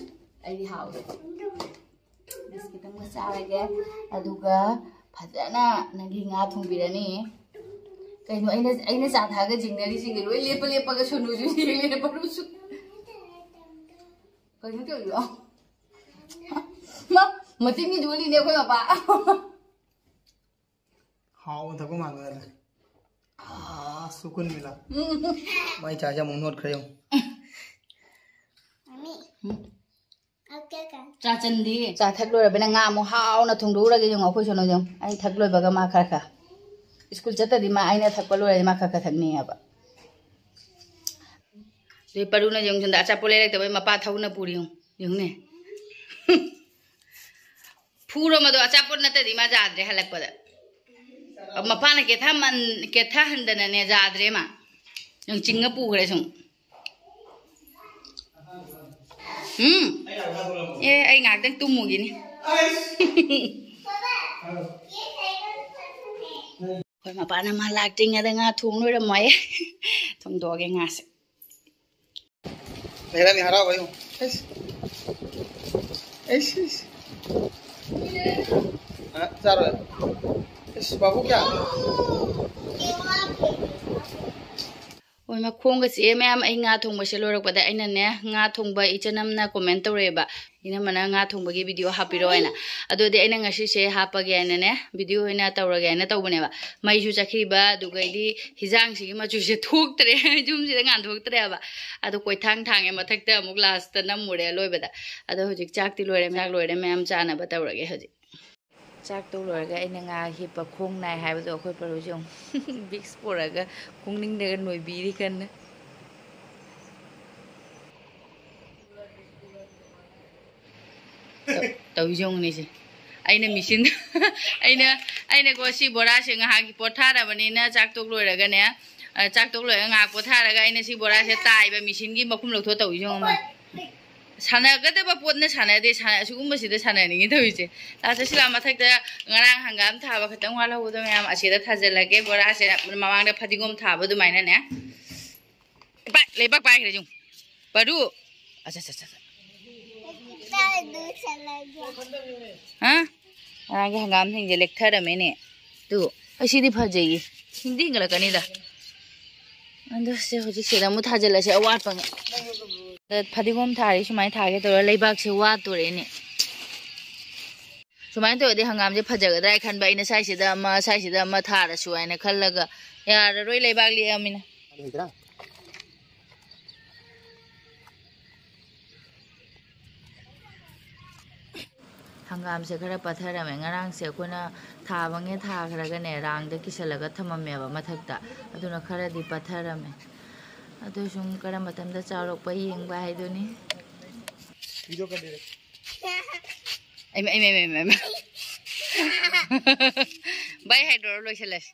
ꯑꯩꯗꯤ ꯍꯥꯎꯋꯦ꯫ ꯕꯤꯁꯀꯤꯠ ꯑꯃꯒ ꯆꯥꯔꯒꯦ꯫ ꯑꯗꯨꯒ ꯐꯖꯅ ꯅꯪꯒꯤ ꯉꯥ ꯊꯣꯡꯕꯤꯔꯅꯤ꯫ ꯀꯩꯅꯣ ꯑꯩꯅ ꯑꯩꯅ ꯆꯥ ꯊꯛꯑꯒ ꯆꯤꯡꯅꯔꯤꯁꯤꯡꯁꯦ ꯂꯣꯏ ꯂꯦꯞꯄ ꯂꯦꯞꯄꯒ ꯁꯣꯅꯨꯁꯨ ꯌꯦꯡꯂꯦ, ꯄꯔꯨꯁꯨ꯫ ꯀꯩꯅꯣ ꯇꯧꯔꯤꯗꯣ? ꯃꯥ ꯃꯆꯤꯟꯒꯤ ꯖꯣꯂꯤꯅꯦ ꯑꯩꯈꯣꯏ ꯃꯄꯥ꯫ ꯍꯥꯎꯅ ꯊꯛꯄ ꯃꯥꯟꯕ ꯍꯥꯏꯇꯥꯔꯦ꯫ ꯑꯥ, ꯁꯨꯀꯨꯟ ꯃꯤꯂꯥ꯫ ꯎꯝ꯫ ꯃꯥꯏ ꯆꯥꯁꯦ ꯑꯃꯨꯛ ꯅꯣꯠꯈ꯭ꯔꯦ ꯌꯦꯡꯉꯨ꯫ ꯃꯃꯤ꯫ ꯎꯝ꯫ ꯆꯥ ꯆꯟꯗꯤ꯫ ꯆꯥ ꯊꯛ ꯂꯣꯏꯔꯕꯅꯤꯅ ꯉꯥ ꯑꯃꯨꯛ ꯍꯥꯎꯅ ꯊꯣꯡꯗꯣꯛꯎꯔꯒꯦ ꯌꯦꯡꯉꯣ ꯑꯩꯈꯣꯏ ꯁꯣꯅꯣ ꯌꯦꯡꯉꯣ꯫ ꯑꯩ ꯊꯛ ꯂꯣꯏꯕꯒ ꯃꯥ ꯈꯔ ꯈꯔ꯫ ꯁ꯭ꯀꯨꯜ ꯆꯠꯇꯗꯤ ꯃꯥ ꯑꯩꯅ ꯊꯛꯄ ꯂꯣꯏꯔꯗꯤ ꯃꯥ ꯈꯔ ꯈꯔ ꯊꯛꯅꯤꯡꯉꯦꯕ꯫ ꯑꯗꯩ ꯄꯔꯨꯅ ꯌꯦꯡꯉꯨ ꯁꯣꯝꯗ ꯑꯆꯥꯄꯣꯠ ꯂꯩꯔꯛꯇꯕꯩ ꯃꯄꯥ ꯊꯧꯅ ꯄꯨꯔꯤ ꯌꯦꯡꯉꯨ꯫ ꯌꯦꯡꯉꯨꯅꯦ꯫ ꯐꯨꯔꯣ ꯃꯗꯣ, ꯑꯆꯥꯄꯣꯠ ꯅꯠꯇꯗꯤ ꯃꯥ ꯌꯥꯗ꯭ꯔꯦ ꯍꯜꯂꯛꯄꯗ꯫ ꯃꯄꯥꯅ ꯀꯦꯊꯃꯟ-, ꯀꯦꯊꯍꯟꯗꯅꯅꯦ ꯌꯥꯗ꯭ꯔꯦ ꯃꯥ꯫ ꯌꯦꯡꯉꯨ ꯆꯤꯡꯉ ꯄꯨꯈ꯭ꯔꯦ ꯁꯨꯝ꯫ ꯎꯝ꯫ ꯑꯦ, ꯑꯩ ꯉꯥꯏꯍꯥꯛꯇꯪ ꯇꯨꯝꯃꯨꯒꯤꯅꯤ꯫ ꯍꯣꯏ, ꯃꯄꯥꯅ ꯃꯥ ꯂꯥꯛꯇ꯭ꯔꯤꯉꯩꯗ ꯉꯥ ꯊꯣꯡ ꯂꯣꯏꯔꯝꯃꯣꯏ꯫ ꯊꯣꯡꯗꯣꯛꯑꯒꯦ ꯉꯥꯁꯦ꯫ ꯂꯩꯔꯝꯃꯤ ꯍꯔꯥꯎꯕ ꯌꯦꯡꯉꯨ꯫ ꯑꯩꯁ꯫ ꯑꯩꯁ, ꯑꯩꯁ꯫ ꯑ, ꯆꯥꯔꯣꯏ꯫ ꯑꯩꯁ, ꯕꯥꯕꯨ ꯀꯌꯥ? ꯍꯣꯏ, ꯃꯈꯣꯡꯒ ꯆꯤꯛꯑꯦ ꯃꯌꯥꯝ꯫ ꯑꯩ ꯉꯥ ꯊꯣꯡꯕꯁꯦ ꯂꯣꯏꯔꯛꯄꯗ ꯑꯩꯅꯅꯦ, ꯉꯥ ꯊꯣꯡꯕ ꯏꯆꯟ ꯑꯃꯅ comment ꯇꯧꯔꯛꯑꯦꯕ, "ꯏꯅꯝꯃꯅ ꯉꯥ ꯊꯣꯡꯕꯒꯤ video ꯍꯥꯞꯄꯤꯔꯛꯑꯣ" ꯍꯥꯏꯅ꯫ ꯑꯗꯨꯗꯤ ꯑꯩꯅ ꯉꯁꯤꯁꯦ ꯍꯥꯞꯄꯒꯦ ꯍꯥꯏꯅꯅꯦ, video ꯑꯣꯏꯅ ꯇꯧꯔꯒꯦ ꯍꯥꯏꯅ ꯇꯧꯕꯅꯦꯕ꯫ ꯃꯩꯁꯨ ꯆꯠꯈꯤꯕ, ꯑꯗꯨꯒꯩꯗꯤ ꯍꯤꯟꯖꯥꯡꯁꯤꯒꯤ ꯃꯆꯨꯁꯦ ꯊꯣꯛꯇ꯭ꯔꯦ, ꯌꯨꯝꯁꯤꯗ ꯉꯥꯟꯊꯣꯛꯇ꯭ꯔꯦꯕ꯫ ꯑꯗꯣ ꯀꯣꯏꯊꯥꯡ ꯊꯥꯡꯉꯦ ꯃꯊꯛꯇ ꯑꯃꯨꯛ last ꯂꯣꯏꯕꯗ꯫ ꯑꯗꯣ ꯍꯧꯖꯤꯛ ꯆꯥꯛꯇꯤ ꯂꯣꯏꯔꯦ, ꯆꯥꯛ ꯂꯣꯏꯔꯦ, ꯃꯌꯥꯝ ꯆꯥꯅꯕ ꯇꯧꯔꯒꯦ ꯍꯧꯖꯤꯛ꯫ ꯆꯥꯛ ꯇꯣꯛ ꯂꯣꯏꯔꯒ ꯑꯩꯅ ꯉꯥ ꯍꯤꯞꯄ ꯈꯣꯡ ꯅꯥꯏ ꯍꯥꯏꯕꯗꯣ ꯑꯩꯈꯣꯏ ꯄꯔꯨꯁꯦ ꯌꯦꯡꯉꯨ꯫ Vicks ꯄꯨꯔꯒ ꯈꯣꯡꯅꯤꯡꯗꯒ ꯅꯣꯏꯕꯤꯔꯤ ꯀꯟꯅ꯫ ꯇꯧ-, ꯇꯧꯔꯤꯁꯦ ꯌꯦꯡꯉꯨꯅꯦ ꯁꯦ꯫ ꯑꯩꯅ machine, ꯑꯩꯅ, ꯑꯩꯅꯀꯣ ꯁꯤ ꯕꯣꯔꯥꯁꯦ ꯉꯥꯏꯍꯥꯛ ꯄꯣꯊꯥꯔꯕꯅꯤꯅ ꯆꯥꯛ ꯇꯣꯛ ꯂꯣꯏꯔꯒꯅꯦ, ꯑ, ꯆꯥꯛ ꯇꯣꯛ ꯂꯣꯏꯔꯒ ꯉꯥꯏꯍꯥꯛ ꯄꯣꯊꯥꯔꯒ ꯑꯩꯅ ꯁꯤ ꯕꯣꯔꯥꯁꯦ ꯇꯥꯏꯕ machineꯒꯤ ꯃꯈꯨꯝ ꯂꯧꯊꯣꯛꯑ ꯇꯧꯔꯤꯁꯦ ꯌꯦꯡꯉꯨ꯫ ꯁꯥꯟꯅꯒꯗꯕ ꯄꯣꯠꯅ ꯁꯥꯟꯅꯗꯦ, ꯁꯥꯟꯅ-, ꯑꯁꯤꯒꯨꯝꯕꯁꯤꯗ ꯁꯥꯟꯅꯅꯤꯡꯉꯤ ꯇꯧꯔꯤꯁꯦ꯫ ꯂꯥꯁꯇ ꯁꯤꯂꯥ ꯃꯊꯛꯇ ꯉꯔꯥꯡ ꯍꯪꯒꯥꯝ ꯊꯥꯕ ꯈꯛꯇꯪ ꯋꯥꯠꯍꯧꯕꯗꯣ ꯃꯌꯥꯝ ꯑꯁꯤꯗ ꯊꯥꯖꯤꯜꯂꯒꯦ꯫ ꯕꯣꯔꯥꯁꯦ ꯃꯃꯥꯡꯗ ꯐꯗꯤꯒꯣꯝ ꯊꯥꯕ ꯑꯗꯨꯃꯥꯏꯅꯅꯦ꯫ ꯄꯥꯏ, ꯂꯩꯕꯥꯛ ꯄꯥꯏꯈ꯭ꯔꯦ ꯌꯦꯡꯉꯨ꯫ ꯄꯔꯨ꯫ ꯑꯆꯥ, ꯑꯆꯥ, ꯑꯆꯥ, ꯑꯆꯥ꯫ ꯍꯥ? ꯉꯔꯥꯡꯒꯤ ꯍꯪꯒꯥꯝꯁꯤꯡꯁꯦ ꯂꯦꯛꯊꯔꯝꯃꯦꯅꯦ꯫ ꯇꯨ, ꯑꯁꯤꯗꯤ ꯐꯖꯩꯌꯦ꯫ ꯍꯤꯡꯗꯤ ꯍꯤꯡꯒꯠꯂꯛꯀꯅꯤꯗ꯫ ꯑꯗꯣ ꯁꯦ, ꯍꯧꯖꯤꯛꯁꯤꯗ ꯑꯃꯨꯛ ꯊꯥꯖꯤꯜꯂꯁꯦ ꯑꯋꯥꯠꯄꯉꯩ꯫ ꯐꯗꯤꯒꯣꯝ ꯊꯥꯔꯤ ꯁꯨꯃꯥꯏꯅ ꯊꯥꯒꯦ ꯇꯧꯔ ꯂꯩꯕꯥꯛꯁꯦ ꯋꯥꯠꯇꯣꯔꯦꯅꯦ꯫ ꯁꯨꯃꯥꯏꯅ ꯇꯧꯔꯗꯤ ꯍꯪꯒꯥꯝꯁꯦ ꯐꯖꯒꯗ꯭ꯔꯥ ꯍꯥꯏ ꯈꯟꯕ ꯑꯩꯅ, ꯁ꯭ꯋꯥꯏꯁꯤꯗ ꯑꯃ, ꯁ꯭ꯋꯥꯏꯁꯤꯗ ꯑꯃ ꯊꯥꯔꯁꯨ ꯍꯥꯏꯅ ꯈꯜꯂꯒ, ꯌꯥꯔꯔꯣꯏ, ꯂꯩꯕꯥꯛ ꯂꯤꯛꯑꯃꯤꯅ꯫ ꯍꯪꯒꯥꯝꯁꯦ ꯈꯔ ꯄꯠꯊꯔꯝꯃꯦ꯫ ꯉꯔꯥꯡꯁꯦ ꯑꯩꯈꯣꯏꯅ ꯊꯥꯕꯉꯩ ꯊꯥꯈ꯭ꯔꯒꯅꯦ, ꯔꯥꯡꯗ ꯀꯤꯁꯜꯂꯒ ꯊꯝꯃꯝꯃꯦꯕ ꯃꯊꯛꯇ, ꯑꯗꯨꯅ ꯈꯔꯗꯤ ꯄꯠꯊꯔꯝꯃꯦ꯫ ꯑꯗꯨ ꯁꯨꯝ ꯀꯔꯝꯕ ꯃꯇꯝꯗ ꯆꯥꯎꯔꯛꯄ ꯌꯦꯡꯕ ꯍꯥꯏꯗꯨꯅꯤ꯫ ꯚꯥꯏ, ꯍꯥꯏꯗꯣꯔ ꯂꯣꯏꯁꯤꯜꯂꯁꯤ꯫